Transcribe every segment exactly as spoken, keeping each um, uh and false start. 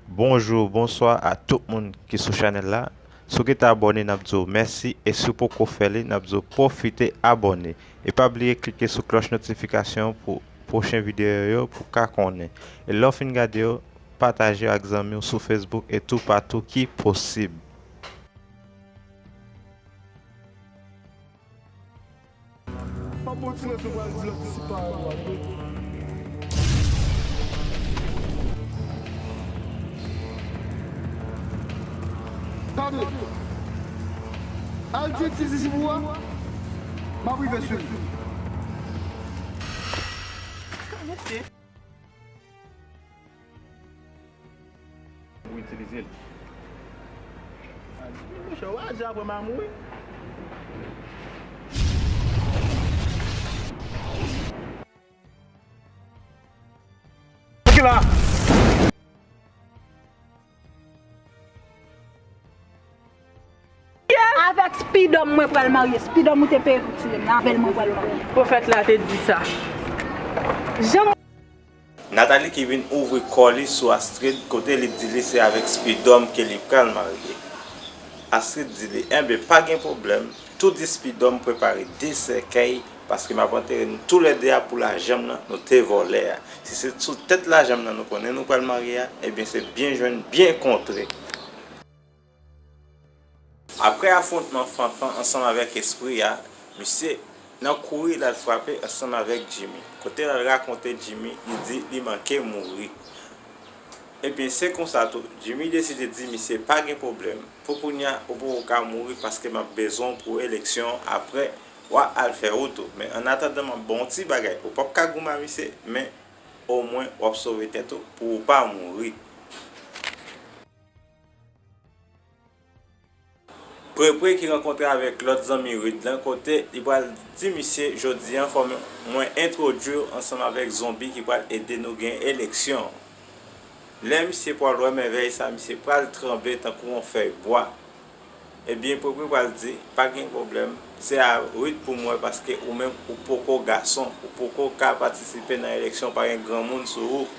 Bonjou, bonswa a tout moun ki sou chanèl la. Si w gentan abòne, n ap di w mèsi, e si w poko fè li, n ap di w pwofite abòne. E pa bliye klike sou klòch notifikasyon pou pwochen videyo yo pou w ka konnen. E lè w fin gade yo, pataje yo ak zanmi w sou Facebook e toupatou ki posib. Pa bon ti lèt ou pral di lòt ti parèy ou a, wi. Tande! Al di ti zizi pou a, m ap rive sou li. Mesye. Ou itilize l. Monchè, w a di apre m a mouri. Ki la? Avèk Spidòm mwen pral marye. Spidòm ou te peye pou tire m nan, avè l mwen pral marye. Pwofèt la te di sa. Jan Nathalie ki vin ouvri kò li sou Astrid kote li di li se avèk Spidòm ke li pral marye. Astrid di li, enben, pa gen pwoblèm, tou di Spidòm prepare de sèkèy, paske m ap antere nou toulède a pou lajan m nan nou te vòlè a. Si se sou tèt lajan m nan nou konnen nou pral marye a, ebyen se byen jwenn, byen kontre. Apre afwontman Fanfan ansanm avèk espri a, misye nan kouri l al frape ansanm avèk Jimmy. Kote l al rakonte Jimmy, li di li manke mouri. Ebyen, se konsa tou, Jimmy deside di misye pa gen pwoblèm. Pou kounye a, ou poko ka mouri paske m ap bezwen w pou eleksyon an apre, w a al fè wout ou. Men annatandan, m ap ba w yon ti bagay. Ou p ap ka goumen a misye, men omwen w ap sove tèt ou pou ou pa mouri. Prepre ki rankontre avèk lòt zanmi Reed lan kote li pral di misye jodi an fò mwen entwodui w ansanm avèk zonbi ki pral ede nou gen eleksyon. Lè misye pral wè mèvèy sa, misye pral tranble tankou yon fèy bwa. Ebyen, Prepre pral di, pa gen pwoblèm, se a Reed pou m wè paske ou menm ou poko gason, ou poko ka patisipe nan eleksyon, pa gen granmoun sou ou.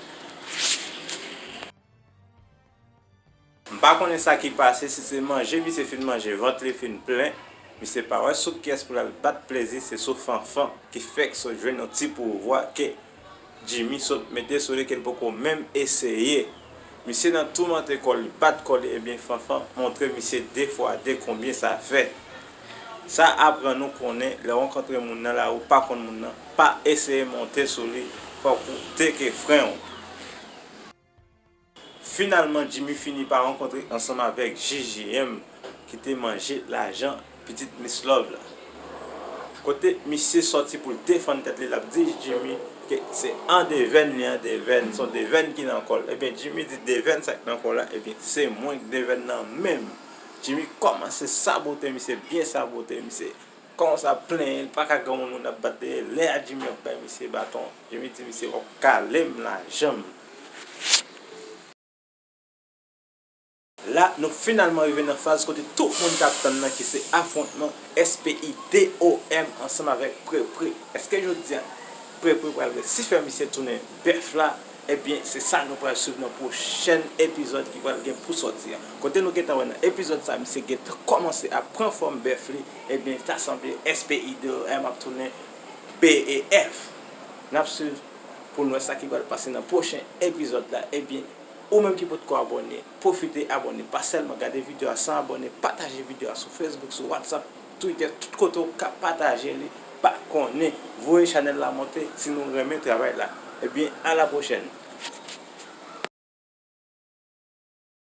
M pa konnen sa ki pase, si se manje misye fin manje, vant li fin plen, misye pa wè sou kiyès pou l al bat plezi, se sou Fanfan ki fèk sot jwenn yon ti pouvwa ke Jimmy sot mete sou li ke l poko menm eseye. Misye nan toumante kò li, bat kò li, ebyen Fanfan montre misye de fwa de konbyen sa fè. Sa aprann nou konnen lè w rankontre moun nan lari, ou pa konn moun nan, pa eseye monte sou li, fòk ou teke fren w. Finalman, Jimmy fini pa rankontre ansanm avèk J J M ki te manje lajan pitit Miss Love la. Kote misye sòti pou l defann tèt li, l ap di Jimmy ke se an devèn li an devèn, se yon devèn ki nan kò l. Ebyen, Jimmy di devèn sa k nan kò w la, ebyen, se mwen k devèn nan menm. Jimmy kòmanse sabote misye, byen sabote misye. Kòmanse ap plenyen, li pa ka gen yon moun ap bat dèyè. Lè a Jimmy ap bay misye baton, Jimmy di misye w ap kale m lajan m. La, nou finalman rive nan faz kote tout moun t ap tann nan ki se afwontman S P I D O M ansanm avèk Prepre. Èske jodi a Prepre pral resi fè misye tounen bèf la? Ebyen, se sa nou pral swiv nan pwochèn epizòd ki pral gen pou sòti a. Kote nou gentan wè nan epizòd sa, misye gentan kòmanse ap pran fòm bèf li, ebyen, ta sanble S P I D O M ap tounen B E F. N ap swiv pou n wè sa ki pral pase nan pwochen epizòd la. Ebyen, ou menm ki potko abòne, pwofite abòne. Pa sèlman gade videyo a san abòne, pataje videyo a sou Facebook, sou WhatsApp, Twitter, tout kote w ka pataje li, pa konnen. Voye chanèl la monte si nou renmen travay la. Ebyen, a la pwochèn.